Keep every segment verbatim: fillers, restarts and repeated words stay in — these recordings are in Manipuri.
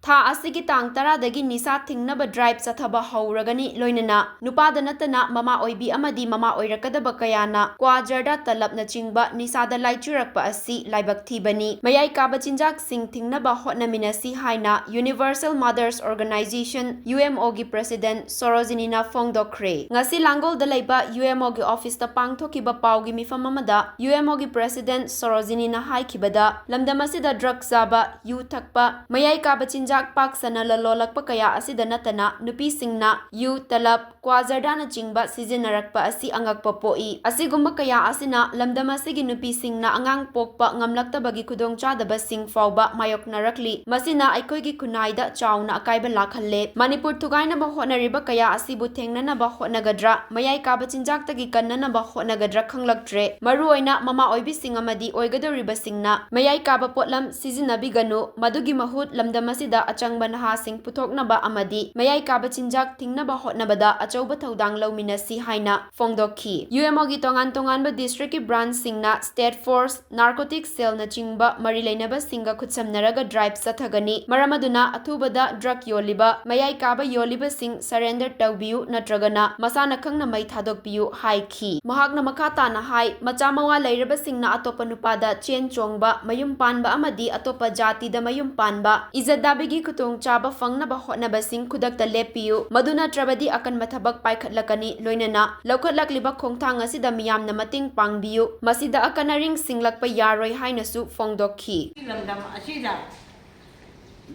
ꯊꯥ ꯑꯁꯤꯒꯤ ꯇꯥꯡ ꯇꯔꯥꯗꯒꯤ ꯅꯤꯁꯥ ꯊꯤꯡꯅꯕ ꯗ꯭ꯔꯥꯏꯚ ꯆꯠꯊꯕ ꯍꯧꯔꯒꯅꯤ꯫ ꯂꯣꯏꯅꯅ ꯅꯨꯄꯥꯗ ꯅꯠꯇꯅ ꯃꯃꯥ ꯑꯣꯏꯕꯤ ꯑꯃꯗꯤ ꯃꯃꯥ ꯑꯣꯏꯔꯛꯀꯗꯕ ꯀꯌꯥꯅ ꯀ꯭ꯋꯥ, ꯖꯔꯗꯥ, ꯇꯂꯞꯅꯆꯤꯡꯕ ꯅꯤꯁꯥꯗ ꯂꯥꯏꯆꯨꯔꯛꯄ ꯑꯁꯤ ꯂꯥꯏꯕꯛ ꯊꯤꯕꯅꯤ꯫ ꯃꯌꯥꯏ ꯀꯥꯕ ꯆꯤꯟꯖꯥꯛꯁꯤꯡ ꯊꯤꯡꯅꯕ ꯍꯣꯠꯅꯃꯤꯟꯅꯁꯤ ꯍꯥꯏꯅ Universal Mothers Organization, UMOꯒꯤ president ꯁꯣꯔꯣꯖꯤꯅꯤꯅ ꯐꯣꯡꯗꯣꯛꯈ꯭ꯔꯦ꯫ ꯉꯁꯤ ꯂꯥꯡꯒꯣꯜꯗ ꯂꯩꯕ UMOꯒꯤ officeꯇ ꯄꯥꯡꯊꯣꯛꯈꯤꯕ ꯄꯥꯎꯒꯤ ꯃꯤꯐꯝ ꯑꯃꯗ UMOꯒꯤ president ꯁꯣꯔꯣꯖꯤꯅꯤꯅ ꯍꯥꯏꯈꯤꯕꯗ, ꯂꯝꯗꯝ ꯑꯁꯤꯗ ꯗ꯭ꯔꯒ ꯆꯥꯕ, ꯌꯨ ꯊꯛꯄ, ꯃꯌꯥꯏ ꯀꯥꯕ ꯆꯤꯟꯖꯥꯛ ꯄꯥꯛ ꯁꯟꯅ ꯂꯂꯣꯜꯂꯛꯄ ꯀꯌꯥ ꯑꯁꯤꯗ ꯅꯠꯇꯅ ꯅꯨꯄꯤꯁꯤꯡꯅ ꯌꯨ, ꯇꯂꯕ, ꯀ꯭ꯋꯥ, ꯖꯔꯗꯥꯅꯆꯤꯡꯕ ꯁꯤꯖꯤꯟꯅꯔꯛꯄ ꯑꯁꯤ ꯑꯉꯛꯄ ꯄꯣꯛꯏ꯫ ꯑꯁꯤꯒꯨꯝꯕ ꯀꯌꯥ ꯑꯁꯤꯅ ꯂꯝꯗꯝ ꯑꯁꯤꯒꯤ ꯅꯨꯄꯤꯁꯤꯡꯅ ꯑꯉꯥꯡ ꯄꯣꯛꯄ ꯉꯝꯂꯛꯇꯕꯒꯤ ꯈꯨꯗꯣꯡꯆꯥꯗꯕꯁꯤꯡ ꯐꯥꯎꯕ ꯃꯥꯌꯣꯛꯅꯔꯛꯂꯤ꯫ ꯃꯁꯤꯅ ꯑꯩꯈꯣꯏꯒꯤ ꯈꯨꯟꯅꯥꯏꯗ ꯆꯥꯎꯅ ꯑꯀꯥꯏꯕ ꯂꯥꯛꯍꯜꯂꯦ꯫ ꯃꯅꯤꯄꯨꯔ ꯊꯨꯒꯥꯏꯅꯕ ꯍꯣꯠꯅꯔꯤꯕ ꯀꯌꯥ ꯑꯁꯤꯕꯨ ꯊꯦꯡꯅꯅꯕ ꯍꯣꯠꯅꯒꯗ꯭ꯔꯥ, ꯃꯌꯥꯏ ꯀꯥꯕ ꯆꯤꯟꯖꯥꯛꯇꯒꯤ ꯀꯟꯅꯅꯕ ꯍꯣꯠꯅꯒꯗ꯭ꯔꯥ ꯈꯪꯂꯛꯇ꯭ꯔꯦ꯫ ꯃꯔꯨꯑꯣꯏꯅ ꯃꯃꯥ ꯑꯣꯏꯕꯤꯁꯤꯡ ꯑꯃꯗꯤ ꯑꯣꯏꯒꯗꯧꯔꯤꯕꯁꯤꯡꯅ ꯃꯌꯥꯏ ꯀꯥꯕ ꯄꯣꯠꯂꯝ ꯁꯤꯖꯤꯟꯅꯕꯤꯒꯅꯨ꯫ ꯃꯗꯨꯒꯤ ꯃꯍꯨꯠ ꯂꯝꯗꯝ ꯑꯁꯤꯗ ꯑꯆꯪꯕ ꯅꯍꯥꯁꯤꯡ ꯄꯨꯊꯣꯛꯅꯕ ꯑꯃꯗꯤ ꯃꯌꯥꯏ ꯀꯥꯕ ꯆꯤꯟꯖꯥꯛ ꯊꯤꯡꯅꯕ ꯍꯣꯠꯅꯕꯗ ꯑꯆꯧꯕ ꯊꯧꯗꯥꯡ ꯂꯧꯃꯤꯟꯅꯁꯤ ꯍꯥꯏꯅ ꯐꯣꯡꯗꯣꯛꯈꯤ꯫ UMOꯒꯤ ꯇꯣꯉꯥꯟ ꯇꯣꯉꯥꯟꯕ districtꯀꯤ branchꯁꯤꯡꯅ state force, narcotics cellꯅꯆꯤꯡꯕ ꯃꯔꯤ ꯂꯩꯅꯕꯁꯤꯡꯒ ꯈꯨꯠꯁꯝꯅꯔꯒ ꯗ꯭ꯔꯥꯏꯚ ꯆꯠꯊꯒꯅꯤ꯫ ꯃꯔꯝ ꯑꯗꯨꯅ ꯑꯊꯨꯕꯗ ꯗ꯭ꯔꯒ ꯌꯣꯜꯂꯤꯕ, ꯃꯌꯥꯏ ꯀꯥꯕ ꯌꯣꯜꯂꯤꯕꯁꯤꯡ surrender ꯇꯧꯕꯤꯌꯨ, ꯅꯠꯇ꯭ꯔꯒꯅ ꯃꯁꯥꯅ ꯈꯪꯅ ꯃꯩ ꯊꯥꯗꯣꯛꯄꯤꯌꯨ ꯍꯥꯏꯈꯤ꯫ ꯃꯍꯥꯛꯅ ꯃꯈꯥ ꯇꯥꯅ ꯍꯥꯏ, ꯃꯆꯥ ꯃꯋꯥ ꯂꯩꯔꯕꯁꯤꯡꯅ ꯑꯇꯣꯞꯄ ꯅꯨꯄꯥꯗ ꯆꯦꯟ ꯆꯣꯡꯕ, ꯃꯌꯨꯝ ꯄꯥꯟꯕ ꯑꯃꯗꯤ ꯑꯇꯣꯞꯄ ꯖꯥꯇꯤꯗ ꯃꯌꯨꯝ ꯄꯥꯟꯕ, ꯏꯖꯠ ꯗꯥꯕꯤꯒꯤ ꯈꯨꯗꯣꯡꯆꯥꯕ ꯐꯪꯅꯕ ꯍꯣꯠꯅꯕꯁꯤꯡ ꯈꯨꯗꯛꯇ ꯂꯦꯞꯄꯤꯌꯨ, ꯃꯗꯨ ꯅꯠꯇ꯭ꯔꯕꯗꯤ ꯑꯀꯟꯕ ꯊꯕꯛ ꯄꯥꯏꯈꯠꯂꯛꯀꯅꯤ꯫ ꯂꯣꯏꯅꯅ ꯂꯧꯈꯠꯂꯛꯂꯤꯕ ꯈꯣꯡꯊꯥꯡ ꯑꯁꯤꯗ ꯃꯤꯌꯥꯝꯅ ꯃꯇꯦꯡ ꯄꯥꯡꯕꯤꯌꯨ꯫ ꯃꯁꯤꯗ ꯑꯀꯟ ꯑꯔꯤꯡ ꯁꯤꯡꯂꯛꯄ ꯌꯥꯔꯣꯏ ꯍꯥꯏꯅꯁꯨ ꯐꯣꯡꯗꯣꯛꯈꯤ꯫ ꯂꯝꯗꯝ ꯑꯁꯤꯗ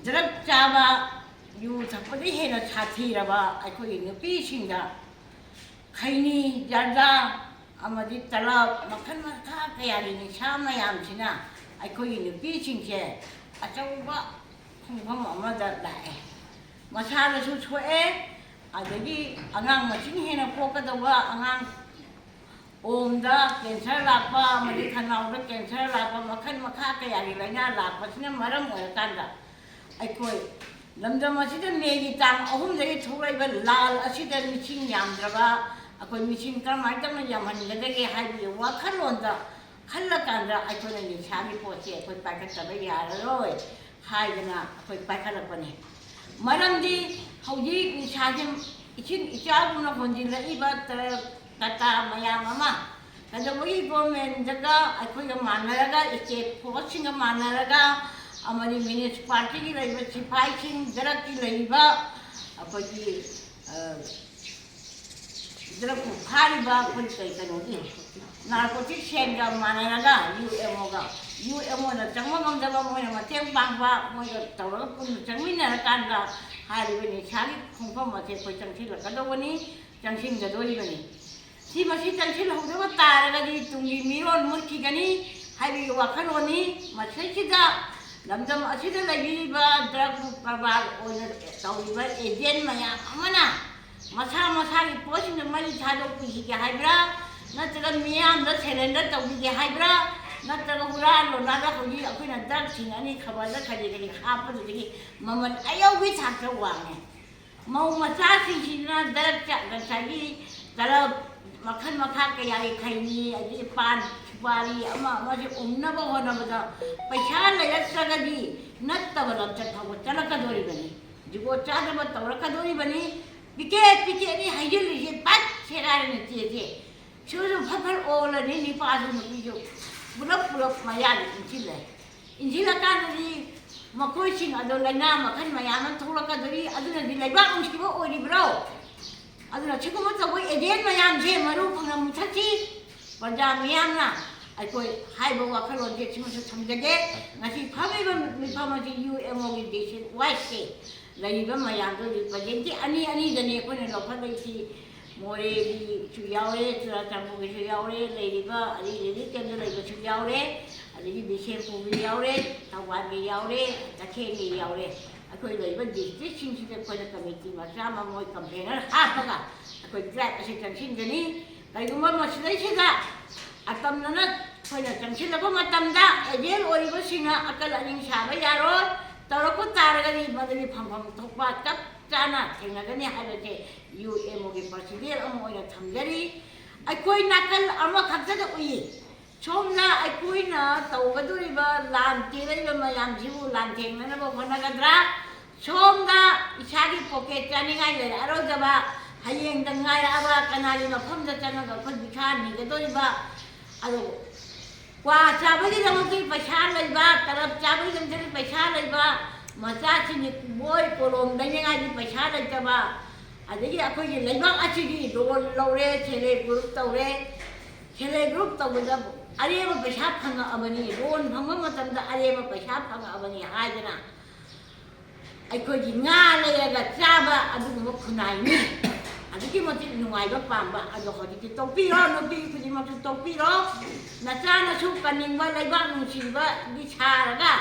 ꯗ꯭ꯔꯒ ꯆꯥꯕ, ꯌꯨ ꯊꯛꯄꯗꯒꯤ ꯍꯦꯟꯅ ꯁꯥꯊꯤꯔꯕ ꯑꯩꯈꯣꯏꯒꯤ ꯅꯨꯄꯤꯁꯤꯡꯗ ꯈꯩꯅꯤ, ꯖꯔꯗꯥ ꯑꯃꯗꯤ ꯇꯂꯕ, ꯃꯈꯜ ꯃꯈꯥ ꯀꯌꯥꯒꯤ ꯅꯤꯁꯥ ꯃꯌꯥꯝꯁꯤꯅ ꯑꯩꯈꯣꯏꯒꯤ ꯅꯨꯄꯤꯁꯤꯡꯁꯦ ꯑꯆꯧꯕ ꯈꯣꯡꯐꯝ ꯑꯃꯗ ꯂꯥꯛꯑꯦ꯫ ꯃꯁꯥꯗꯁꯨ ꯁꯣꯛꯑꯦ, ꯑꯗꯒꯤ ꯑꯉꯥꯡ ꯃꯁꯤꯡ ꯍꯦꯟꯅ ꯄꯣꯛꯀꯗꯧꯕ, ꯑꯉꯥꯡ ꯑꯣꯝꯗ cancer ꯂꯥꯛꯄ ꯑꯃꯗꯤ ꯈꯅꯥꯎꯗ cancer ꯂꯥꯛꯄ, ꯃꯈꯜ ꯃꯈꯥ ꯀꯌꯥꯒꯤ ꯂꯥꯏꯅꯥ ꯂꯥꯛꯄꯁꯤꯅ ꯃꯔꯝ ꯑꯣꯏꯔꯀꯥꯟꯗ ꯑꯩꯈꯣꯏ ꯂꯝꯗꯝ ꯑꯁꯤꯗ ꯃꯦꯒꯤ ꯇꯥꯡ ꯑꯍꯨꯝꯗꯒꯤ ꯊꯣꯛꯂꯛꯏꯕ ꯂꯥꯜ ꯑꯁꯤꯗ ꯃꯤꯁꯤꯡ ꯌꯥꯝꯗ꯭ꯔꯕ, ꯑꯩꯈꯣꯏ ꯃꯤꯁꯤꯡ ꯀꯔꯝꯍꯥꯏꯅ ꯇꯧꯅ ꯌꯥꯝꯍꯟꯒꯗꯒꯦ ꯍꯥꯏꯕꯒꯤ ꯋꯥꯈꯜꯂꯣꯟꯗ ꯈꯜꯂꯀꯥꯟꯗ ꯑꯩꯈꯣꯏꯅ ꯅꯤꯁꯥꯒꯤ ꯄꯣꯠꯁꯦ ꯑꯩꯈꯣꯏ ꯄꯥꯏꯈꯠꯇꯕ ꯌꯥꯔꯔꯣꯏ ꯍꯥꯏꯗꯅ ꯑꯩꯈꯣꯏ ꯄꯥꯏꯈꯠꯂꯛꯄꯅꯤ꯫ ꯃꯔꯝꯗꯤ ꯍꯧꯖꯤꯛ ꯅꯤꯁꯥꯁꯦ ꯏꯁꯤꯡ ꯏꯆꯥꯎꯒꯨꯝꯅ ꯍꯣꯟꯖꯤꯜꯂꯛꯏꯕ ꯇꯔ-, ꯇꯥꯇꯥ ꯃꯌꯥꯝ ꯑꯃ ꯀꯩꯗꯧꯕꯒꯤ ꯒꯣꯔꯃꯦꯟꯗꯒ ꯑꯩꯈꯣꯏꯒ ꯃꯥꯟꯅꯔꯒ, ꯏꯁꯇꯦꯠ ꯐꯣꯔꯁꯁꯤꯡꯒ ꯃꯥꯟꯅꯔꯒ, ꯑꯃꯗꯤ ꯃ꯭ꯌꯨꯅꯤꯁꯤꯄꯥꯂꯤꯇꯤꯒꯤ ꯂꯩꯔꯤꯕ ꯁꯤꯐꯥꯏꯁꯤꯡ, ꯗ꯭ꯔꯒꯀꯤ ꯂꯩꯔꯤꯕ ꯑꯩꯈꯣꯏꯒꯤ, ꯑ, ꯗ꯭ꯔꯒꯄꯨ ꯐꯥꯔꯤꯕ ꯑꯩꯈꯣꯏ ꯀꯩ ꯀꯩꯅꯣꯒꯤ ꯅꯥꯔꯀꯣꯇꯤꯛ ꯁꯦꯜꯒ ꯃꯥꯟꯅꯔꯒ ꯌꯨ ꯑꯦꯝ ꯑꯣꯒ, ꯌꯨ ꯑꯦꯝ ꯑꯣꯅ ꯆꯪꯕ ꯉꯝꯗꯕ, ꯃꯣꯏꯅ ꯃꯇꯦꯡ ꯄꯥꯡꯕ, ꯃꯣꯏꯒ ꯇꯧꯔꯒ ꯄꯨꯟꯅ ꯆꯪꯃꯤꯟꯅꯔꯀꯥꯟꯗ ꯍꯥꯏꯔꯤꯕ ꯅꯤꯁꯥꯒꯤ ꯈꯣꯡꯐꯝ ꯑꯁꯦ ꯑꯩꯈꯣꯏ ꯆꯪꯁꯤꯜꯂꯛꯀꯗꯧꯕꯅꯤ, ꯆꯪꯁꯤꯟꯒꯗꯧꯔꯤꯕꯅꯤ꯫ ꯁꯤ ꯃꯁꯤ ꯆꯪꯁꯤꯜꯍꯧꯗꯕ ꯇꯥꯔꯒꯗꯤ ꯇꯨꯡꯒꯤ ꯃꯤꯔꯣꯜ ꯃꯨꯠꯈꯤꯒꯅꯤ ꯍꯥꯏꯕꯒꯤ ꯋꯥꯈꯜꯂꯣꯟꯅꯤ꯫ ꯃꯁꯤꯁꯤꯗ ꯂꯝꯗꯝ ꯑꯁꯤꯗ ꯂꯩꯕꯤꯔꯤꯕ ꯗ꯭ꯔꯒ ꯀꯔꯕꯥꯔ ꯑꯣꯏꯅ ꯇꯧꯔꯤꯕ ꯑꯦꯖꯦꯟ ꯃꯌꯥꯝ ꯑꯃꯅ ꯃꯁꯥ ꯃꯁꯥꯒꯤ ꯄꯣꯠꯁꯤꯡꯗ ꯃꯩ ꯊꯥꯗꯣꯛꯄꯤꯈꯤꯒꯦ ꯍꯥꯏꯕ꯭ꯔꯥ, ꯅꯠꯇ꯭ꯔꯒ ꯃꯤꯌꯥꯝꯗ ꯁꯦꯔꯦꯟꯗꯔ ꯇꯧꯕꯤꯒꯦ ꯍꯥꯏꯕ꯭ꯔꯥ, ꯅꯠꯇ꯭ꯔꯒ ꯍꯨꯔꯥꯟ ꯂꯣꯟꯅꯥꯗ ꯍꯧꯖꯤꯛ ꯑꯩꯈꯣꯏꯅ ꯗ꯭ꯔꯒ ꯊꯤꯡꯉꯅꯤ, ꯈꯕꯔꯗ ꯀꯔꯤ ꯀꯔꯤ ꯍꯥꯞꯄꯗꯨꯗꯒꯤ ꯃꯃꯜ ꯑꯌꯧꯕꯤ ꯊꯥꯛꯇ ꯋꯥꯡꯉꯦ꯫ ꯃꯧ ꯃꯆꯥꯁꯤꯡꯁꯤꯅ ꯗ꯭ꯔꯒ ꯉꯁꯥꯏꯒꯤ ꯇꯂꯕ ꯃꯈꯜ ꯃꯈꯥ ꯀꯌꯥꯒꯤ ꯈꯩꯅꯤ, ꯑꯗꯒꯤ ꯄꯥꯟ ꯁꯨꯄꯥꯔꯤ ꯑꯃ ꯑꯃꯁꯦ ꯎꯝꯅꯕ ꯍꯣꯠꯅꯕꯗ ꯄꯩꯁꯥ ꯂꯩꯔꯛꯇ꯭ꯔꯒꯗꯤ ꯅꯠꯇꯕ ꯂꯝꯆꯠ ꯐꯥꯎꯕ ꯆꯠꯂꯛꯀꯗꯣꯔꯤꯕꯅꯤ, ꯖꯨꯒꯣꯠ ꯆꯥꯗꯕ ꯇꯧꯔꯛꯀꯗꯣꯔꯤꯕꯅꯤ꯫ ꯄꯤꯀꯦꯠ ꯄꯤꯀꯦꯠꯅꯤ ꯍꯩꯖꯤꯜꯂꯤꯁꯦ, ꯄꯠ ꯁꯦꯒꯥꯏꯔꯅꯤ ꯆꯦꯁꯦ꯫ ꯁꯨꯁꯨ ꯐꯠ ꯐꯠ ꯑꯣꯜꯂꯅꯤ, ꯅꯤꯄꯥꯁꯨ ꯅꯨꯄꯤꯁꯨ ꯄꯨꯂꯞ ꯄꯨꯂꯞ ꯃꯌꯥꯗ ꯏꯟꯁꯤꯜꯂꯦ꯫ ꯏꯟꯁꯤꯜꯂꯀꯥꯟꯗꯗꯤ ꯃꯈꯣꯏꯁꯤꯡ ꯑꯗꯣ ꯂꯥꯏꯅꯥ ꯃꯈꯜ ꯃꯌꯥꯝ ꯑꯃ ꯊꯣꯛꯂꯛꯀꯗꯣꯔꯤ꯫ ꯑꯗꯨꯅꯗꯤ ꯂꯩꯕꯥꯛ ꯅꯨꯡꯁꯤꯕ ꯑꯣꯏꯔꯤꯕ꯭ꯔꯣ? ꯑꯗꯨꯅ ꯁꯤꯒꯨꯝꯕ ꯇꯧꯕ ꯑꯦꯖꯦꯟ ꯃꯌꯥꯝꯁꯦ ꯃꯔꯨ ꯐꯪꯅ ꯃꯨꯊꯠꯁꯤ꯫ ꯄ꯭ꯔꯖꯥ ꯃꯤꯌꯥꯝꯅ ꯑꯩꯈꯣꯏ ꯍꯥꯏꯕ ꯋꯥꯈꯜꯂꯣꯟꯁꯦ ꯁꯤꯃꯁꯨ ꯊꯝꯖꯒꯦ꯫ ꯉꯁꯤ ꯐꯝꯃꯤꯕ ꯃꯤꯐꯝ ꯑꯁꯤ ꯌꯨ ꯑꯦꯝ ꯑꯣꯒꯤ ꯗꯤꯁꯇ꯭ꯔꯤꯛ ꯋꯥꯏꯁꯁꯦ ꯂꯩꯔꯤꯕ ꯃꯌꯥꯝꯗꯣ ꯔꯤꯄ꯭ꯔꯖꯦꯟꯇꯦꯇꯤꯚ ꯑꯅꯤ ꯑꯅꯤꯗꯅꯤ ꯑꯩꯈꯣꯏꯅ ꯂꯧꯈꯠꯂꯛꯏꯁꯤ꯫ ꯃꯣꯔꯦꯒꯤꯁꯨ ꯌꯥꯎꯔꯦ, ꯆꯨꯔꯥꯆꯥꯟꯄꯨꯔꯒꯤꯁꯨ ꯌꯥꯎꯔꯦ, ꯂꯩꯔꯤꯕ ꯑꯗꯒꯤ ꯔꯤꯂꯤꯐ ꯀꯦꯝꯞꯇ ꯂꯩꯕꯁꯨ ꯌꯥꯎꯔꯦ, ꯑꯗꯒꯤ ꯕꯤꯁꯦꯝꯄꯨꯔꯒꯤ ꯌꯥꯎꯔꯦ, ꯊꯧꯕꯥꯜꯒꯤ ꯌꯥꯎꯔꯦ, ꯇꯈꯦꯜꯒꯤ ꯌꯥꯎꯔꯦ꯫ ꯑꯩꯈꯣꯏ ꯂꯩꯔꯤꯕ ꯗꯤꯁꯇ꯭ꯔꯤꯛꯁꯤꯡꯁꯤꯗ ꯑꯩꯈꯣꯏꯅ ꯀꯃꯤꯇꯤ ꯃꯆꯥ ꯑꯃ, ꯃꯣꯏ ꯀꯝꯄ꯭ꯂꯦꯅꯔ ꯍꯥꯞꯄꯒ ꯑꯩꯈꯣꯏ ꯗ꯭ꯔꯥꯏꯕ ꯑꯁꯤ ꯆꯪꯁꯤꯟꯒꯅꯤ꯫ ꯀꯔꯤꯒꯨꯝꯕ ꯃꯁꯤꯗꯩꯁꯤꯗ ꯑꯇꯝꯅꯅ ꯑꯩꯈꯣꯏꯅ ꯆꯪꯁꯤꯜꯂꯛꯄ ꯃꯇꯝꯗ ꯑꯦꯖꯦꯟ ꯑꯣꯏꯔꯤꯕꯁꯤꯡꯅ ꯑꯀꯜ ꯑꯅꯤꯡ ꯁꯥꯕ ꯌꯥꯔꯣꯏ꯫ ꯇꯧꯔꯛꯄ ꯇꯥꯔꯒꯗꯤ ꯃꯗꯨꯒꯤ ꯐꯪꯐꯝ ꯊꯣꯛꯄ ꯆꯞ ꯆꯥꯅ ꯊꯦꯡꯅꯒꯅꯤ ꯍꯥꯏꯕꯁꯦ ꯌꯨ ꯑꯦꯝ ꯑꯣꯒꯤ ꯄ꯭ꯔꯣꯁꯤꯗꯤꯌꯔ ꯑꯃ ꯑꯣꯏꯅ ꯊꯝꯖꯔꯤ꯫ ꯑꯩꯈꯣꯏ ꯅꯥꯀꯜ ꯑꯃꯈꯛꯇꯗ ꯎꯏ꯫ ꯁꯣꯝꯗ ꯑꯩꯈꯣꯏꯅ ꯇꯧꯒꯗꯧꯔꯤꯕ ꯂꯥꯟ ꯇꯦꯜꯂꯛꯏꯕ ꯃꯌꯥꯝꯁꯤꯕꯨ ꯂꯥꯟꯊꯦꯡꯅꯅꯕ ꯍꯣꯠꯅꯒꯗ꯭ꯔꯥ? ꯁꯣꯝꯗ ꯏꯁꯥꯒꯤ ꯄꯣꯀꯦꯠ ꯆꯥꯅꯤꯡꯉꯥꯏ ꯂꯩꯔꯛꯑꯔꯣꯏꯗꯕ, ꯍꯌꯦꯡꯗ ꯉꯥꯏꯔꯛꯑꯕ ꯀꯅꯥꯒꯤ ꯃꯐꯝꯗ ꯆꯪꯉꯒ ꯑꯩꯈꯣꯏ ꯚꯤꯈꯥ ꯅꯤꯒꯗꯧꯔꯤꯕ? ꯑꯗꯨ ꯀ꯭ꯋꯥ ꯆꯥꯕꯒꯤꯗꯃꯛꯇꯗꯤ ꯄꯩꯁꯥ ꯂꯩꯕ, ꯇꯂꯕ ꯆꯥꯕꯒꯤꯗꯃꯛꯇꯗꯤ ꯄꯩꯁꯥ ꯂꯩꯕ, ꯃꯆꯥꯁꯤꯡꯒꯤ ꯕꯣꯏ ꯀꯣꯂꯣꯝ ꯂꯩꯅꯤꯡꯉꯥꯏꯒꯤ ꯄꯩꯁꯥ ꯂꯩꯇꯕ, ꯑꯗꯒꯤ ꯑꯩꯈꯣꯏꯒꯤ ꯂꯩꯕꯥꯛ ꯑꯁꯤꯒꯤ ꯂꯣꯟ ꯂꯧꯔꯦ, ꯁꯦꯜꯐ ꯍꯦꯜꯞ ꯒ꯭ꯔꯨꯞ ꯇꯧꯔꯦ, ꯁꯦꯜꯐ ꯍꯦꯜꯞ ꯒ꯭ꯔꯨꯞ ꯇꯧꯕꯗ ꯑꯔꯦꯝꯕ ꯄꯩꯁꯥ ꯐꯪꯉꯛꯑꯕꯅꯤ, ꯂꯣꯟ ꯐꯪꯕ ꯃꯇꯝꯗ ꯑꯔꯦꯝꯕ ꯄꯩꯁꯥ ꯐꯪꯉꯛꯑꯕꯅꯤ ꯍꯥꯏꯗꯅ ꯑꯩꯈꯣꯏꯒꯤ ꯉꯥ ꯂꯩꯔꯒ ꯆꯥꯕ ꯑꯗꯨꯒꯨꯝꯕ ꯈꯨꯟꯅꯥꯏꯅꯤ꯫ ꯑꯗꯨꯛꯀꯤ ꯃꯇꯤꯛ ꯅꯨꯡꯉꯥꯏꯕ ꯄꯥꯝꯕ꯫ ꯑꯗꯣ ꯍꯧꯖꯤꯛꯇꯤ ꯇꯣꯛꯄꯤꯔꯣ, ꯅꯨꯄꯤ ꯈꯨꯗꯤꯡꯃꯛꯁꯨ ꯇꯣꯛꯄꯤꯔꯣ꯫ ꯅꯆꯥꯅꯁꯨ ꯀꯟꯅꯤꯡꯕ ꯂꯩꯕꯥꯛ ꯅꯨꯡꯁꯤꯕꯒꯤ ꯁꯥꯔꯒ,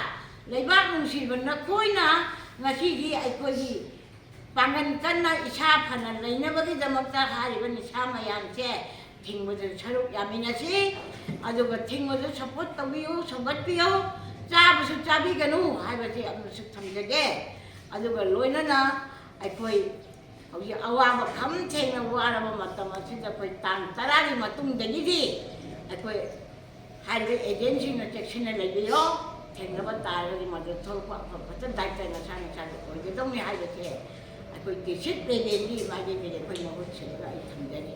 ꯂꯩꯕꯥꯛ ꯅꯨꯡꯁꯤꯕ ꯅꯈꯣꯏꯅ ꯉꯁꯤꯗꯤ ꯑꯩꯈꯣꯏꯒꯤ ꯄꯥꯡꯒꯜ ꯀꯟꯅ ꯏꯁꯥ ꯐꯅ ꯂꯩꯅꯕꯒꯤꯗꯃꯛꯇ ꯍꯥꯏꯔꯤꯕ ꯅꯤꯁꯥ ꯃꯌꯥꯝꯁꯦ ꯊꯤꯡꯕꯗ ꯁꯔꯨꯛ ꯌꯥꯃꯤꯟꯅꯁꯤ꯫ ꯑꯗꯨꯒ ꯊꯤꯡꯕꯗ ꯁꯞꯄꯣꯔꯠ ꯇꯧꯕꯤꯌꯨ, ꯁꯧꯒꯠꯄꯤꯌꯨ, ꯆꯥꯕꯁꯨ ꯆꯥꯕꯤꯒꯅꯨ ꯍꯥꯏꯕꯁꯤ ꯑꯃꯁꯨ ꯊꯝꯖꯒꯦ꯫ ꯑꯗꯨꯒ ꯂꯣꯏꯅꯅ ꯑꯩꯈꯣꯏ ꯍꯧꯖꯤꯛ ꯑꯋꯥꯕ ꯈꯝ ꯊꯦꯡꯅ ꯋꯥꯔꯕ ꯃꯇꯝ ꯑꯁꯤꯗ ꯑꯩꯈꯣꯏ ꯇꯥꯡ ꯇꯔꯥꯒꯤ ꯃꯇꯨꯡꯗꯒꯤꯗꯤ ꯑꯩꯈꯣꯏ ꯍꯥꯏꯔꯤꯕ ꯑꯦꯖꯦꯟꯁꯤꯡꯅ ꯆꯦꯛꯁꯤꯟꯅ ꯂꯩꯕꯤꯌꯣ꯫ ꯊꯦꯡꯅꯕ ꯇꯥꯔꯒꯗꯤ ꯃꯗꯨ ꯊꯣꯛꯂꯛꯄ ꯑꯐ ꯐꯠꯇ ꯗꯥꯏꯇ ꯅꯁꯥ ꯅꯁꯥꯒꯤ ꯑꯣꯏꯒꯗꯧꯅꯤ ꯍꯥꯏꯕꯁꯦ ꯑꯩꯈꯣꯏ ꯗꯤꯁꯤꯠ ꯄ꯭ꯔꯦꯖꯦꯟꯒꯤ ꯃꯥꯏꯀꯩꯗꯒꯤ ꯑꯩꯈꯣꯏ ꯃꯍꯨꯠ ꯁꯤꯜꯂꯒ ꯑꯩ ꯊꯝꯖꯔꯤ꯫